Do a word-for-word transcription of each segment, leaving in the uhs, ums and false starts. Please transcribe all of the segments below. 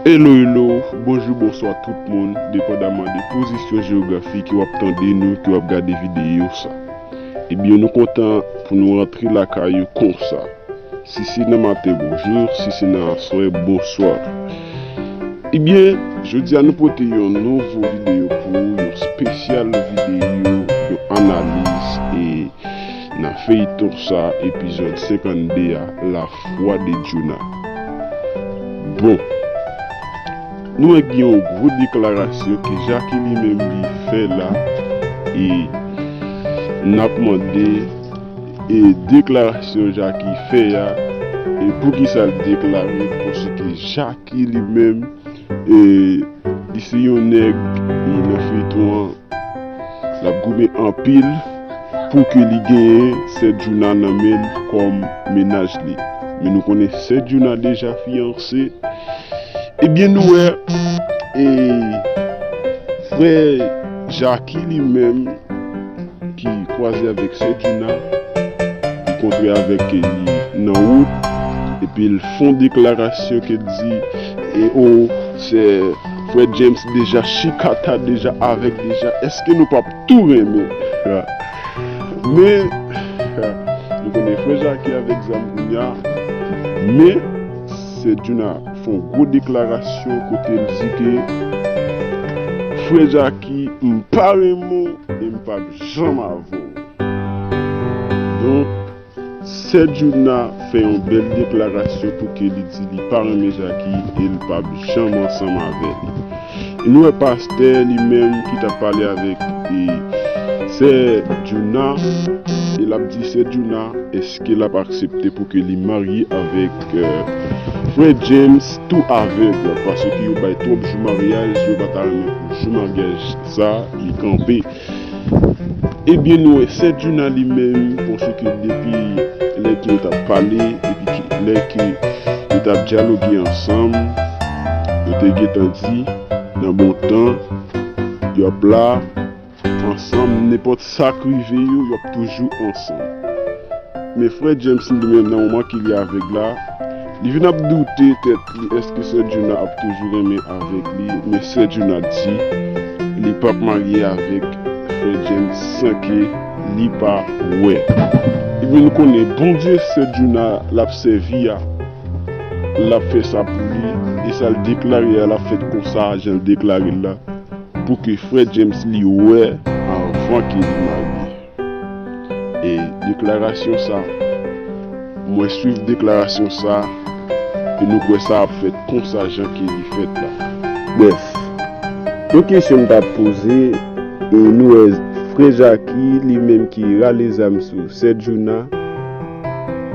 Hello, hello, bonjou, bonswa tout moun, depandaman de pozisyon jewografik ke w ap tande nou, ke w ap gade videyo sa. Ebyen, nou kontan pou nou rantre lakay ou konsa. Si se nan maten, bonjou, si se nan aswè, bonswa. Ebyen, jodi a nou pote yon nouvo videyo pou ou, yon espesyal videyo, yon analiz e nan feyton sa, epizòd senkannde a, La foi de Djouna. Bon, nou wè gen yon gwo deklarasyon ke Jackie li menm li fè la, e n ap mande, e deklarasyon Jackie fè a, e poukisa l deklare, paske Jackie li menm, e li se yon nèg, e nan feyton an, l ap goumen anpil pou ke li genyen sè Djouna nan men l kòm mennaj li. Men nou konnen sè Djouna deja fiyanse. Ebyen, nou wè, e frè Jackie li menm ki kwaze avèk sè Djouna, li kontre avèk li nan wout, epi l fè yon deklarasyon ke l di, e o, sè, frè James deja chikata, deja avèg, deja, èske nou p ap tou renmen? Men, nou konnen frè Jackie avèk zam kounye a, men sè Djouna fè yon gwo deklarasyon kote l di ke, frè Jackie, m pa renmen w e m p ap janm avè w. Donk, sè Djouna fè yon bèl deklarasyon pou ke li di li pa renmen Jackie e l p ap janm ansanm avè li. E nou wè pastè li menm ki t ap pale avèk, e, sè Djouna, e l ap di sè Djouna, èske l ap aksepte pou ke li marye avèk, e, frè James tou avèg, paske yo bay twòp jou maryaj, yo pa ta renmen pou jou maryaj sa li kanpe. Ebyen, nou wè sè Djouna li menm, paske depi lè ke yo t ap pale, depi ke, lè ke yo t ap dyaloge ansanm, yo te gentan di, nan bon tan, y ap la, ansanm, nenpòt sa k rive yo, y ap toujou ansanm. Men frè James li menm, nan moman ke li avèg la, li vin ap doute tèt li, èske sè Djouna ap toujou renmen avèk li, men sè Djouna di li p ap marye avèk frè James san ke li pa wè. Ebyen, nou konnen Bondye sè Djouna l ap sèvi a, l ap fè sa pou li, e sa l deklare a, l ap fèt konsa, jan l deklare l la, pou ke frè James li wè anvan ke li marye. E deklarasyon sa, mwen swiv deklarasyon sa, e nou kwè sa ap fèt konsa jan ke li fèt la. Brèf, yon kesyon m t ap poze, e nou wè frè Jackie li menm ki rale zam sou sè Djouna,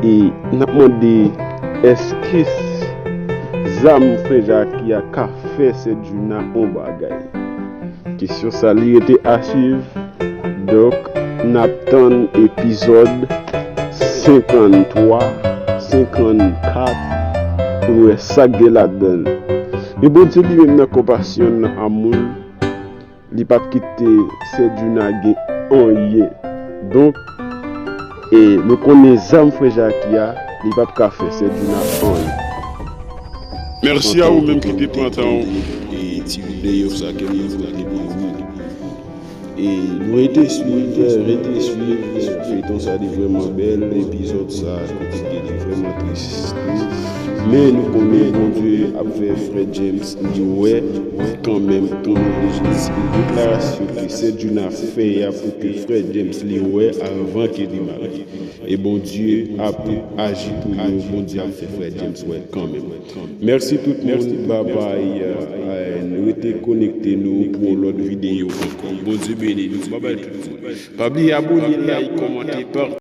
e n ap mande, èske s-, zam frè Jackie a ka fè sè Djouna yon bagay? Kesyon sa li rete a swiv. Donk, n ap tann epizòd senkanntwa, senkannkat pou n wè sa k gen ladan l. Men Bondye li menm nan konpasyon l, nan amou l, li p ap kite sè Djouna gen anyen. Donk, e nou konnen zam frè Jackie a, li p ap ka fè sè Djouna anyen. Mèsi a ou menm ki te pran tan w. E ti videyo sa ke m voye pou ou. E nou rete swiv, rete swiv feyton sa, li vrèman bèl, epizòd sa kote ke li vrèman tris tou. Men nou konnen Bondye ap fè frè James li wè kanmenm tou. Jezi, deklarasyon ke sè Djouna fè a pou ke frè James li wè anvan ke li marye. E Bondye ap aji pou nou, Bondye ap fè frè James wè kanmenm. Mèsi tout moun, babay, e, rete konekte nou pou yon lòt videyo ankò. Bondye beni nou, babay tout moun. Pa bliye abòne, like, kòmante, pataje.